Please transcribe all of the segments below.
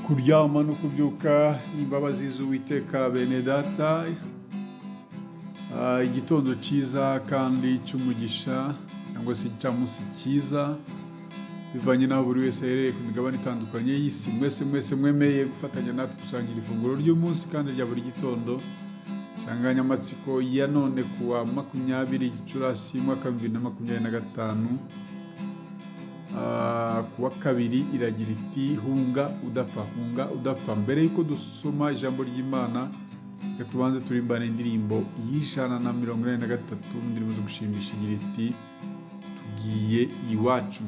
Kuryama no kubyuka, imbabazi z'Uwiteka. Bene data, igitondo cyiza kandi cy'umugisha, cyangwa se igicamunsi cyiza, bivanye n'aho buri wese aherereye ku migabane itandukanye y'isi. Mwese mwese mwemeye gufatanya natwe gusangira ifunguro ry'umunsi kandi rya buri gitondo. Insanganyamatsiko ya none, kuwa 20 Gicurasi, umwaka wa 2025, kuwa kabiri, iragira iti: "Hunga udapfa, hunga udapfa." Mbere y'uko dusoma ijambo ry'Imana, reka tubanze turimbane indirimbo y'183, indirimbo zo gushimisha, igira iti: "Tugiye iwacu."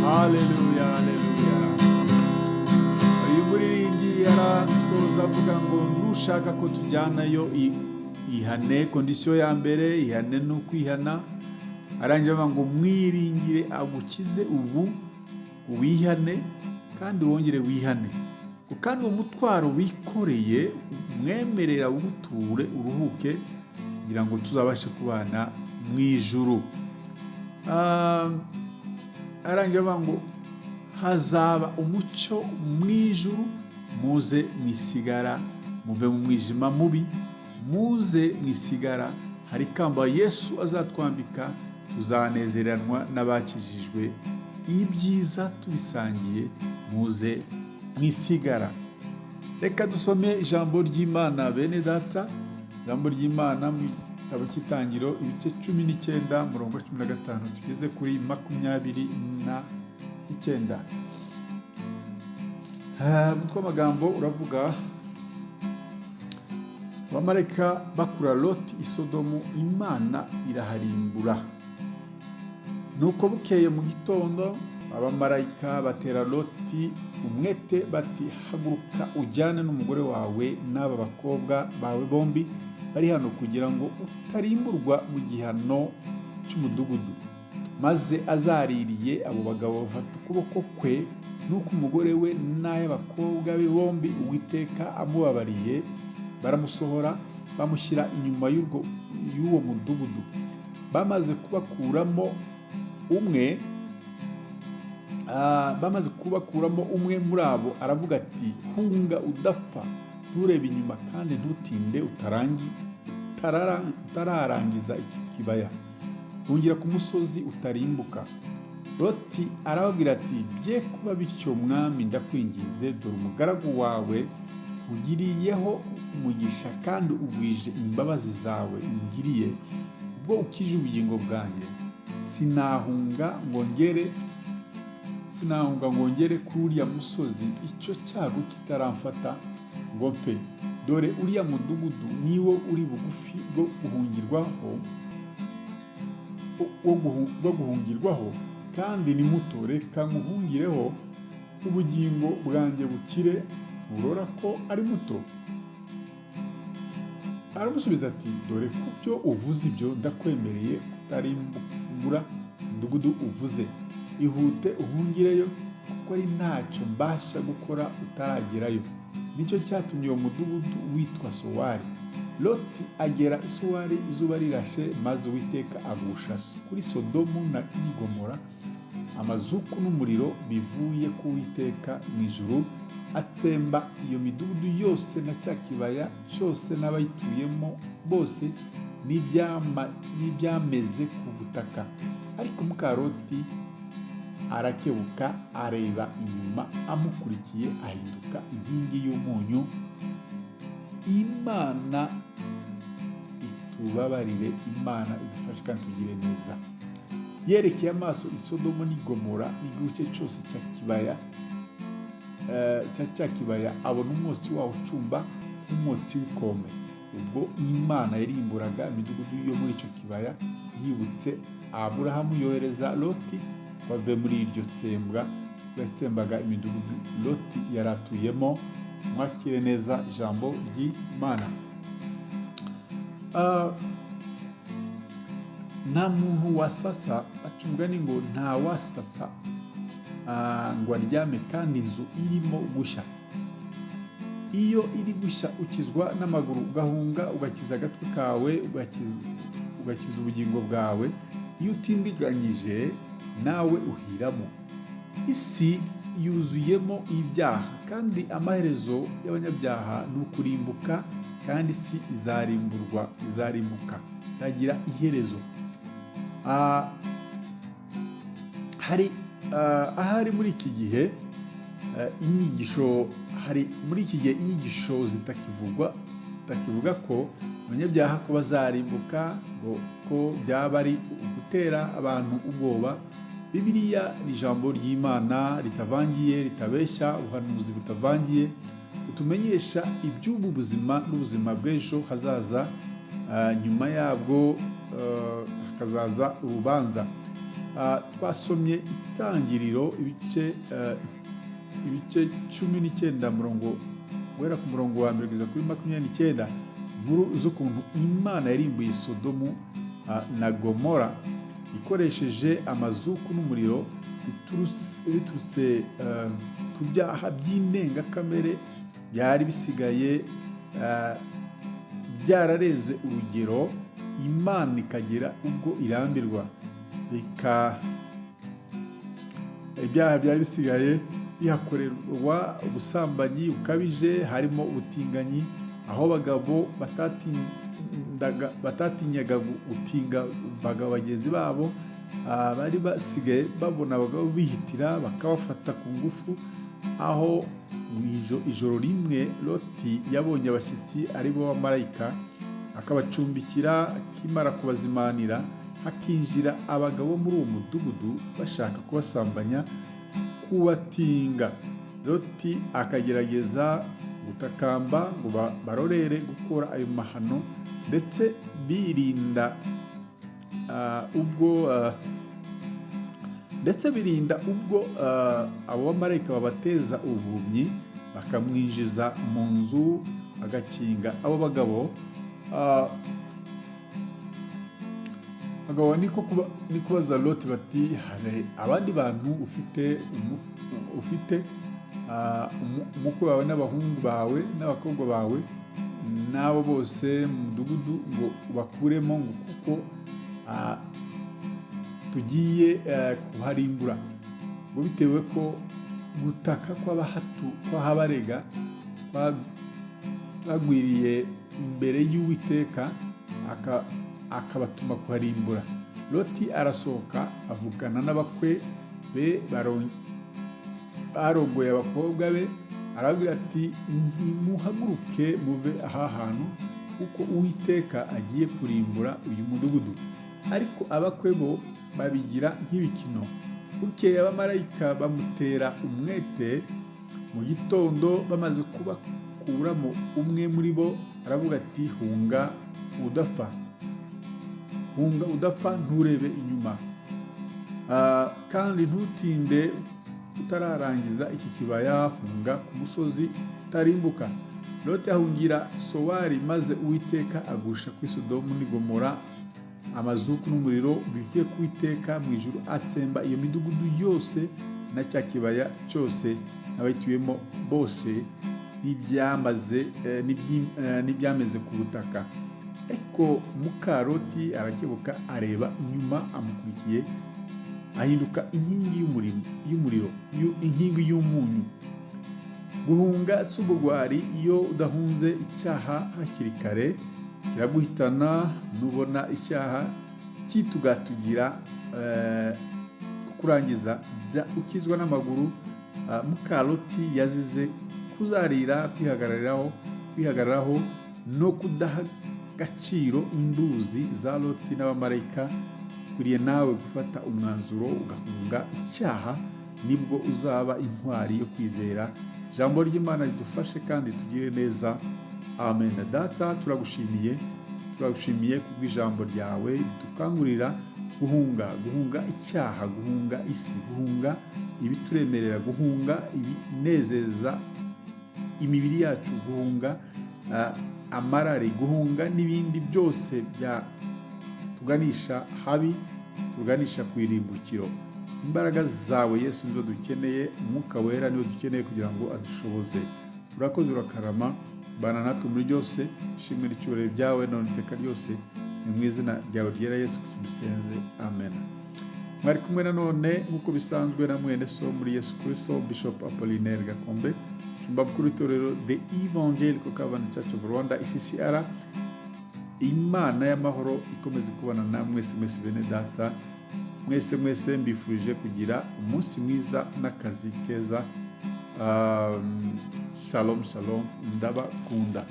Haleluya, haleluya! Uyu muririmbyi yarasoza avuga ngo nushaka ko tujyanayo, ihane. Condition ya mbere, ihane, ni ukwihana. Arangira avuga ngo mwiringire agukize ubu, wihane kandi wongere wihane, kandi uwo mutwaro wikoreye mwemerera uwuture, uruhuke, kugira ngo tuzabashe kubana mu ijuru. Arangira avuga ngo hazaba umucyo mu ijuru, muze mwisigara, muve mu mwijima mubi, muze mwisigara. Hari ikamba Yesu azatwambika, tuzanezeranwa n'abakijijwe, ibyiza tubisangiye, muze mwisigara. Reka dusome ijambo ry'Imana, bene data. Ijambo ry'Imana mu gitabo cy'Itangiro, ibice 19, murongo wa 15 tugeze kuri 29. Umutwe w'amagambo uravuga: abamarayika bakura Loti i Sodomu, Imana iraharimbura. Nuko bukeye mu gitondo, abamarayika batera Loti umwete bati: "Haguruka ujyane n'umugore wawe n'aba bakobwa bawe bombi bari hano, kugira ngo utarimburwa mu gihano cy'umudugudu." Maze azaririye abo bagabo bafata ukuboko kwe n'uko umugore we n'ay'abakobwa be bombi, Uwiteka amubabariye, baramusohora, bamushyira inyuma y'uwo mudugudu. Bamaze kubakuramo umwe muri abo aravuga ati: "Hunga udapfa, nturebe inyuma kandi ntutinde utararangiza iki kibaya. Hungira ku musozi utarimbuka." Loti arababwira ati: "Bye kuba bityo, mwami, ndakwingize. Dore umugaragu wawe ugiriyeho umugisha, kandi ugwije imbabazi zawe ungiriye ubwo ukije ubugingo bwanjye. Sinahunga ngo ngere kuri uriya musozi icyo cyago kitaramfata ngo mpfe. Dore uriya mudugudu niwo uri bugufi bwo guhungirwaho, kandi ni muto. Reka nkuhungireho, ubugingo bwanjye bukire. Nturora ko ari muto?" Aramusubiza ati: "Dore ku byo uvuze ibyo, ndakwemereye kutarimbura umudugudu uvuze. Ihute uhungireyo, kuko ari ntacyo mbasha gukora utaragerayo." Nicyo cyatumye uwo mudugudu witwa Sowari. Loti agera i Sowari izuba rirashe, maze Uwiteka agusha kuri Sodomu na Gomora amazuku n'umuriro bivuye ku Uwiteka mu ijuru, atsemba iyo midugudu yose na cya kibaya cyose n'abayituyemo bose n'ibyameze ku butaka. Ariko muka Loti arakebuka, areba inyuma amukurikiye, ahinduka inkingi y'umunyu. Imana itubabarire, Imana idufashe kandi tugire neza. Yerekeye amaso i Sodomu n'i Gomora n'igihugu cye cyose cya kibaya cya kibaya, abona umwotsi wawo ucumba nk'umwotsi w'ikome. Ubwo Imana yarimburaga imidugudu yo muri icyo kibaya, yibutse Aburahamu, yohereza Loti ngo ave muri iryo tsembwa yatsembaga imidugudu Loti yari atuyemo. Mwakire neza ijambo ry'Imana. Nta muntu wasasa, aca umugani ngo nta wasasa ngo aryame kandi inzu irimo gushya. Iyo iri gushya ukizwa n'amaguru, ugahunga, ugakiza agatwe kawe, ugakiza ubugingo bwawe. Iyo utindiganyije nawe uhiramo. Isi yuzuyemo ibyaha, kandi amaherezo y'abanyabyaha ni ukurimbuka, kandi isi izarimburwa, izarimbuka, itagira iherezo. Hari ahari muri iki gihe inyigisho, hari muri iki gihe inyigisho zitakivugwa, zitakivuga ko abanyabyaha ko bazarimbuka, ngo ko byaba ari ugutera abantu ubwoba. Bibiliya ni ijambo ry'Imana ritavangiye, ritabeshya, ubuhanuzi butavangiye butumenyesha iby'ubu buzima n'ubuzima bw'ejo hazaza, nyuma yabwo hakazaza urubanza. Twasomye Itangiriro ibice 19, murongo guhera ku murongo wa mbere kugeza kuri 29, inkuru z'ukuntu Imana yarimbuye Sodomu na Gomora ikoresheje amazuku n'umuriro biturutse ku byaha by'indengakamere byari bisigaye byararenze urugero, Imana ikagera ubwo irambirwa. Reka ibyaha byari bisigaye bihakorerwa, ubusambanyi bukabije, harimo ubutinganyi. Aho abagabo batatinyaga gutinga abagabo bagenzi babo, bari basigaye babona abagabo bihitira bakabafata ku ngufu. Aho ijoro rimwe Loti yabonye abashyitsi ari bo bamarayika, akabacumbikira, akimara kubazimanira hakinjira abagabo muri uwo mudugudu bashaka kubasambanya, kubatinga. Loti akagerageza gutakamba ngo barorere gukora ayo mahano, ndetse birinda ubwo abo bamarayika babateza ubuhumyi, bakamwinjiza mu nzu bagakinga abo bagabo. Abagabo ni kubaza Loti bati: "Hari abandi bantu ufite umukwe wawe n'abahungu bawe n'abakobwa bawe n'abo bose mu mudugudu ngo ubakuremo, ngo kuko tugiye kuharimbura, ngo bitewe ko gutaka kw'ahabarega kwagwiriye imbere y'Uwiteka, akabatuma kuharimbura." Loti arasohoka avugana n'abakwe be barongoye abakobwa be, arababwira ati: "Ntimuhaguruke muve aha hantu, kuko Uwiteka agiye kurimbura uyu mudugudu." Ariko abakwe bo babigira nk'ibikino. Bukeye abamarayika bamutera umwete mu gitondo, bamaze kubakuramo umwe muri bo aravuga ati: "Hunga udapfa, hunga udapfa, nturebe inyuma, kandi ntutinde utararangiza iki kibaya, hunga ku musozi utarimbuka." Loti ahungira Sowari, maze Uwiteka agusha kuri Sodomu n'i Gomora amazuku n'umuriro bivuye ku Uwiteka mu ijuru, atsemba iyo midugudu yose na cya kibaya cyose n'abayituyemo bose n'ibyameze ku butaka. Ariko muka Loti arakebuka, areba inyuma amukurikiye, ahinduka inkingi y'umuriro, inkingi y'umunyu. Guhunga si ubugwari. Iyo udahunze icyaha hakiri kare kiraguhitana. Nubona icyaha kitugatugira kukurangiza, jya ukizwa n'amaguru. Muka Loti yazize kuzarira, kwihagararaho no kudaha agaciro imbuzi za Loti n'abamarayika. Ukwiriye nawe gufata umwanzuro ugahunga icyaha, nibwo uzaba intwari yo kwizera. Ijambo ry'Imana ridufashe kandi tugire neza. Amen. Data, turagushimiye, turagushimiye kubw'ijambo ryawe ridukangurira guhunga, guhunga icyaha, guhunga isi, guhunga ibituremerera, guhunga ibinezeza imibiri yacu, guhunga amarari, guhunga n'ibindi byose byatuganisha habi, tuganisha ku irimbukiro. Imbaraga zawe Yesu nizo dukeneye, Umwuka Wera niwo dukeneye kugira ngo adushoboze. Urakoze, urakarama, bana natwe muri byose. Ishimwe n'icyubahiro byawe none iteka ryose, ni mu izina ryawe ryera Yesu tubisenze, amen. Mwari kumwe nanone nk'uko bisanzwe na mwene so muri Yesu Kristo, Bishop Apollinaire Gakombe, umushumba mukuru w'itorero The Evangelical Covenant Church of Rwanda, ECCR. Imana y'amahoro ikomeze kubana na mwese mwese, bene data mwese mwese. Mbifurije kugira umunsi mwiza n'akazi keza. Shalom shalom, ndabakunda.